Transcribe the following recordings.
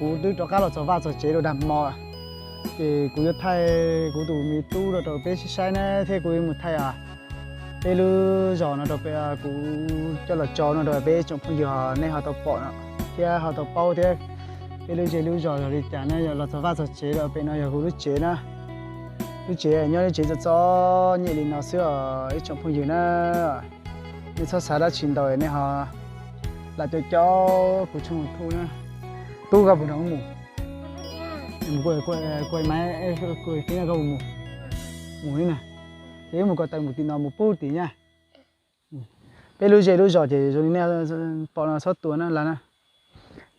Kuv twb rov qab los txog vaj txog tsev rau dag hmo, ces kuv yuav thaij kuv tus me tub rau rau peb saib saib na, thiab kuv yuav mus thaij peb lub zos no rau peb, kuv coj los tso no rau peb tsoom phooj ywg nej ho tau pom no thiab ho tau paub thiab. Peb lub zej lub zos yog li cas na, yog los txog vaj txog tsev rau peb no yog kuv lub tsev na. Lub tsev nyob lub tsev txom txom nyem li no xwb os ib tsoom phooj ywg na. Nej txhob xav dab tsi ntau, nej ho lam caum caum kuv tshooj YouTube na. Tub, koj puas nrog wb mus? Mus, kuv, kuv, kuv, koj mus, mus li na. Ces wb mus ko taw mus tim no mus puag tim nyab. Peb lub zej lub zos ces zoo li nej pom no txhob tua na lawm na.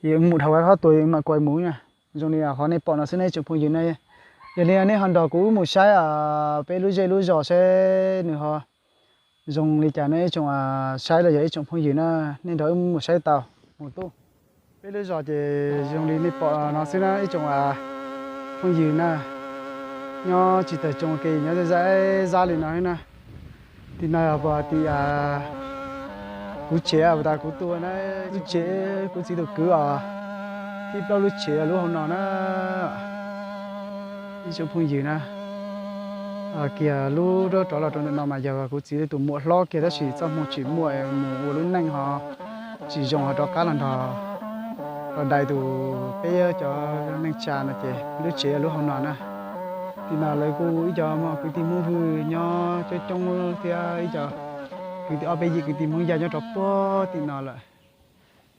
Ces mus dhau qhov tua mam kuv mus na. Zoo li qhov nej pom no xwb nej tsoom phooj ywg na. Yog li nej ho nrog kuv mus saib peb lub zej lub zos seb nws ho zoo li cas no ib tsoom saib los yog ib tsoom phooj ywg na. Nej nrog wb mus saib tau mus tub. Peb lub zos ces zoo li nej pom no xwb na ib tsoom phooj ywg na. Nyob tsis tawm tsoo ke, nyob zaj zab li no na. Tim no yog tim kuv tsev, tas kuv tuaj na, lub tsev kuv txiv tus kwv os, thib plaub lub tsev lub hauv no na. Ib tsoom phooj ywg na, kiag lub rov los rau ntawm no mas yog kuv txiv tus muam hlob kiag tab sis txoj hmoo tsim muaj mus ua lub neej ho tsis zoo ho rov qab los nrog los dai tus peb cov neej tsa no ces lub tsev lub hauv no na. Tim no lawv kuj ib co muaj kwv tij Hmoob Vwj nyob coob coob thiab ib co kwv tij ob peb yim kwv tij Hmoob Yaj nyob rau puag tim no lawm.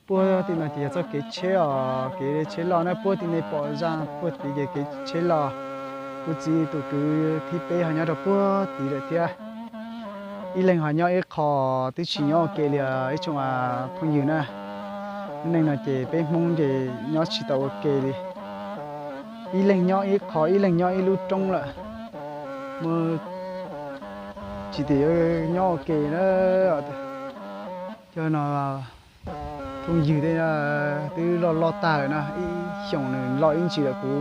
Puag tim no ces yog txoj kev tsheb os, kev tsheb loj na, puag tim nej pom zaj puag tid ces kev tsheb loj. Kuv txiv tus kwv thib peb ho nyob rau puag tid lawm thiab. Ib leeg ho nyob ib qho twb tsis nyob ua ke li ib tsoom phooj ywg na. Lub neej no ces peb Hmoob ces nyob tsis tau ua ke li. Ib leeg nyob ib qho, ib leeg nyob ib lub roob lawm. Muaj tsis tias yuav nyob ua ke na. Cov no phooj ywg tej twb loj loj tag lawm na, ib xyoos nws loj ib ntsis lawm, kuv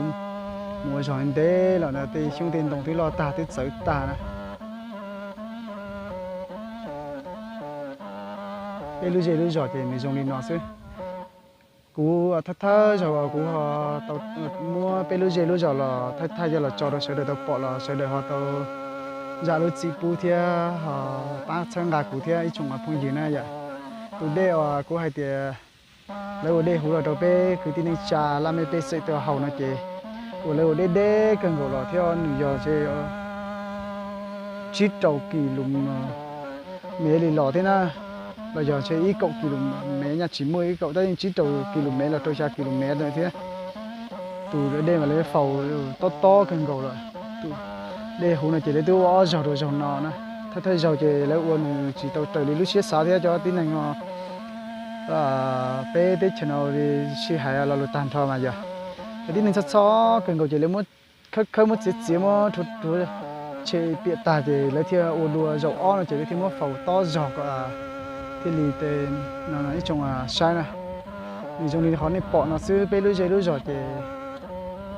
mus ua zog ntev los ntawd tej xyoob tej ntoo twb loj tag twb txawv tag na. Peb lub zej lub zos ces nws zoo li no xwb. Kuv thawj thawj zaug uas kuv ho tau muab peb lub zej lub zos los thaij thaij coj los tso rau sawv daws tau pom los sawv daws ho tau zam lub txim pub thiab ho pab txhawb nqa kuv thiab ib tsoom phooj ywg na yom. Tus dej uas kuv hais tias lawv ua dej huv los rau peb kwv tij neej tsa laj mej pej xeem tau haus no ces uas lawv ua deb deb kawg nkaus los thiab nws yog ntshe tsib rau kis lus mev li los thiab na, los yog ntshe ib kaum kis lus mev, nyaj tsis muaj ib kaum tab yeej tsib rau kis lus mev los rau xya kis lus mev lawm thiab. Tus dej mas lawv faus tob tob kawg nkaus lawm. Tus dej huv no ces lawv twb ua ob zaug rau zaug no na. Thawj thawj zaug ces lawv ua nws tsis tau raws li lub siab xav thiab cov tib neeg no peb teb chaws no li sij hawm lo lus tag nrho mas yog cov tib neeg txhob txhob kawg nkaus ces lawv muab khawb khawb muab txiav txiav muab rhuav rhuav tshem piam tag ces lawv thiaj ua dua zaum ob no ces lawv thiaj muab faus tob zog kom thiaj li tes no ib tsoom saib na. Nws zoo li qhov nej pom no xwb, peb lub zej lub zos ces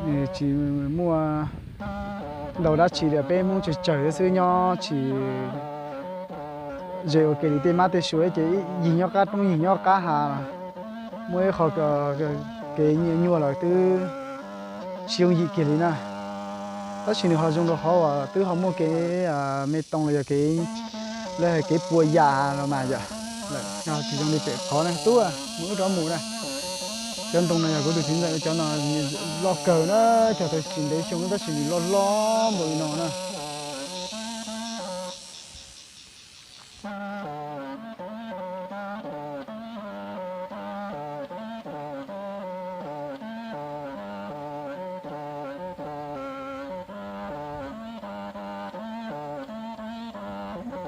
nws tsis muaj ntau dab tsi li, peb Hmoob tsawg tsawg thiab xwb, nyob tsis ze ua ke li tej mab tej sua ces yig nyob qab roob yig nyob qab hav, muaj ib qho kev nyuaj nyuaj los twb tsis yooj yim kiag li na. Tab sis nws ho zoo rau qhov uas twb ho muaj kev me toom los yog kev, lawv hais kev pua yam los mas yom. Lawm yog tsis zoo li pem qhov na, tub mus wb rov mus na. Cov ntoo no yog kuv tus txiv ntxawm, cov no loj kawg na, cog tau tsis ntev xyoo tab sis nws loj loj npaum li no na.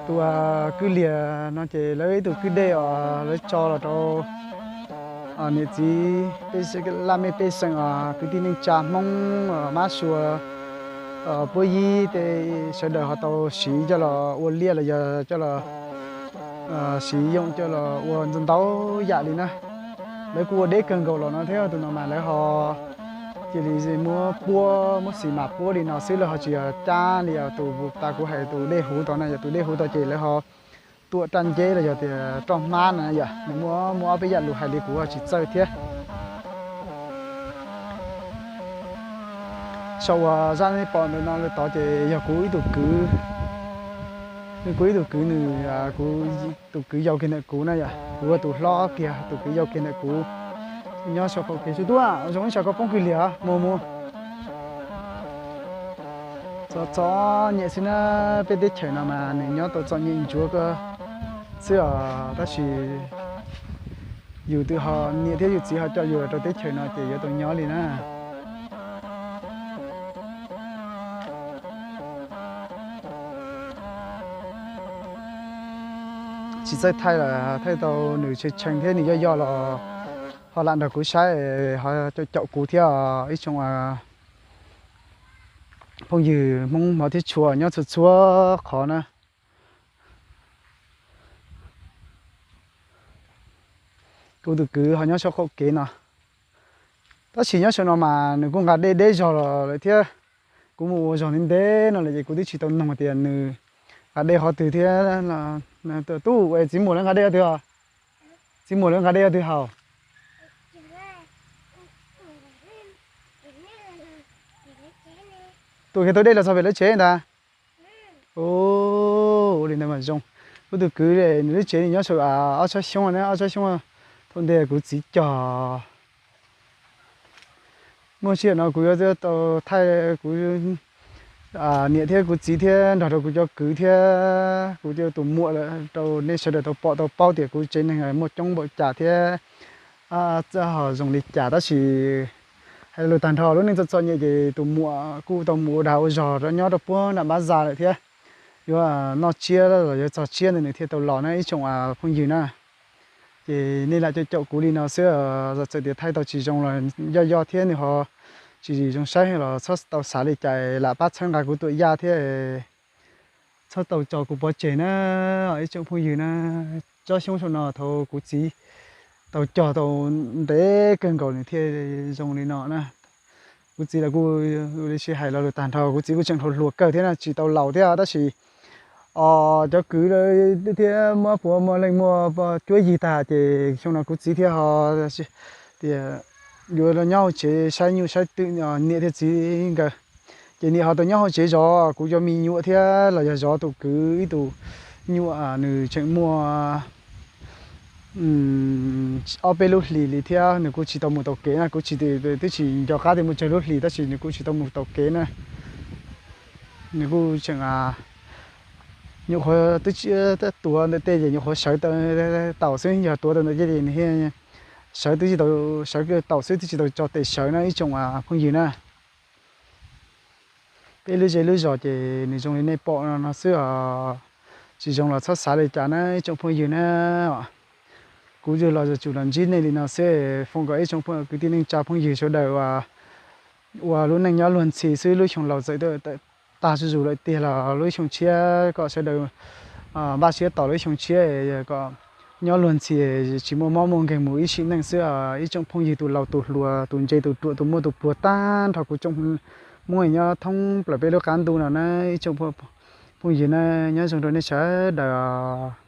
Tus kwj liag no ces lawv ib tug kwj dej os, lawv tso los rau niam txiv pej xeem, laj mej pej xeem os, kwv tij neej tsa Hmoob, mab sua, puab yib tej sawv daws ho tau siv coj los ua liaj los yog coj los siv yoom coj los ua ntau ntau yam li na. Lawv kuj ua deb kawg nkaus los no thiab, tus no mas lawv ho cia li muab puab, muab xis mas puab li no xwb, lawv ho tsis yog cab li os. Tus tas kuv hais tus dej huv tod na, yog tus dej huv tod ces lawv ho tuam raj nceb los yog tias roj hmab na yom. Nws muaj, muaj ob peb yam lus hais li kuv ho tsis txawj thiab. Saum uas zaj nej pom ntawm no lawm tod ces yog kuv ib tug kwv, nws kuv ib tug kwv, nws, kuv, tus kwv yau kiag ntawm kuv na yom, kuv ua tus hlob kiag, tus kwv yau kiag ntawm kuv. Nyob saum qaum kev tsuag tuaj zoo ib sab koj poob kiag liam mus mus. Txom txom nyem xwb na, peb teb chaws no mas nws nyob tau txom nyem ntsuav koj xwb os, tab sis yus twb ho, niam thiab yus txiv ho coj yus rau teb chaws no ces yuav tau nyob li na. Tsis txawj thaij lawm, thaij tau nws tshee tshee thiab nws yoj yoj los ho lam nrog kuv saib, ho caum caum kuv thiab ib tsoom phooj ywg Hmoob hmov thiab tshua nyob txhua txhua qhov na. Kuv tus kwv ho nyob saum qaum kev no, tab sis nyob saum no mas nws kuj nqa dej deb zog los lawm thiab. Kuv mus ua zog ntev ntev no lawm ces kuv twb tsis tau noog tias nws nqa dej qhov twg thiab. Tub, txiv muam lawv nqa dej qhov twg os? Txiv muam lawv nqa dej qhov twg haus? Tuaj kiag tau dej los txog pem lawv tsev ntag. Ua li ntawd mas zoo. Kuv tus kwv nws lub tsev nws nyob saum ob tsob xyoob na, ob tsob xyoob thaum ntej kuv txiv cog. Muaj sij hawm no kuv yuav tau thaij kuv niam thiab kuv txiv thiab nrog rau kuv cov kwv thiab kuv cov tus muam lawm rau nej sawv daws tau pom tau paub tias kuv tsev neeg muaj coob npaum cas thiab txawj ho zoo li cas. Tab sis hais lus tag nrho lub neej txom txom nyem ces tus muam kuj tau mus ua dag ua zog nyob rau puag nram Pab Zas lawm thiab. Yuav noj tsiab los yuav txog tsiab ntawd nws thiaj tau los na ib tsoom phooj ywg na. Ces nej lam caum caum kuv li no xwb, txawm tias thaij tau tsis zoo los yoj yoj thiab nws ho tsis zoo saib los txhob tau xav li cas, lam pab txhawb nqa kuv tuam yaj thiab txhob tau tso kuv pov tseg na ib tsoom phooj ywg na. Tsob xyoob saum no thaum kuv txiv tau cog tau ntev kawg nkaus nws thiaj zoo li no na. Kuv txiv los kuj ua li sij hais lo lus tag nrho, kuv txiv kuj tseem hluas hluas kawg thiab na, tsis tau laus thiab tab sis os cov kwv thiab muaj puav muaj leej muaj cuab yig tag ces xyoo no kuv txiv thiaj ho tias yuav los nyob hauv tsev saib nyuj saib twm niam thiab txiv nkawd. Ces niam ho tau nyob hauv tsev zov kuv cov me nyuam thiab los yog zov tus kwv ib tus nyuam, nws tseem muaj ob peb lub hlis li thiab nws kuj tsis tau mus taus kev na. Kuv tsis, twb tsis nco qab tias mus tsawg lub hlis tab sis nws kuj tsis tau mus taus kev na. Nws kuj tseem nyuam qhuav twb tuav ntawm tej ces nyuam qhuav sawv taus xwb, yog tuav tau ntawm tej ces nws sawv twb tsis tau, sawv taus xwb twb tsis tau tso tes sawv na ib tsoom phooj ywg na. Peb lub zej lub zos ces nws zoo li nej pom no xwb os. Tsis zoo los txhob xav li cas na ib tsoom phooj ywg na. Kuv yug los yuav tsum los ntsib nej li no xwb, foom kom ib tsoom kwv tij neej tsa phooj ywg sawv daws ua lub neej nyob luag ntxhi xwb, lub xyoo laus txawm tag zuj zus lawm tiag los lub xyoo tshiab kom sawv daws npaj siab tos lub xyoo tshiab kom nyob luag ntxhi, tsis muaj mob muaj nkeeg mus ib sim neej xwb. Ib tsoom phooj ywg tus laus tus hluas tus ntse tus ruam tus muaj tus pluag tag nrho kuv tsoom Hmoob nyob thoob plaws peb lub qab ntuj no na ib tsoom phooj ywg na, nyob zoo rau nej sawv daws.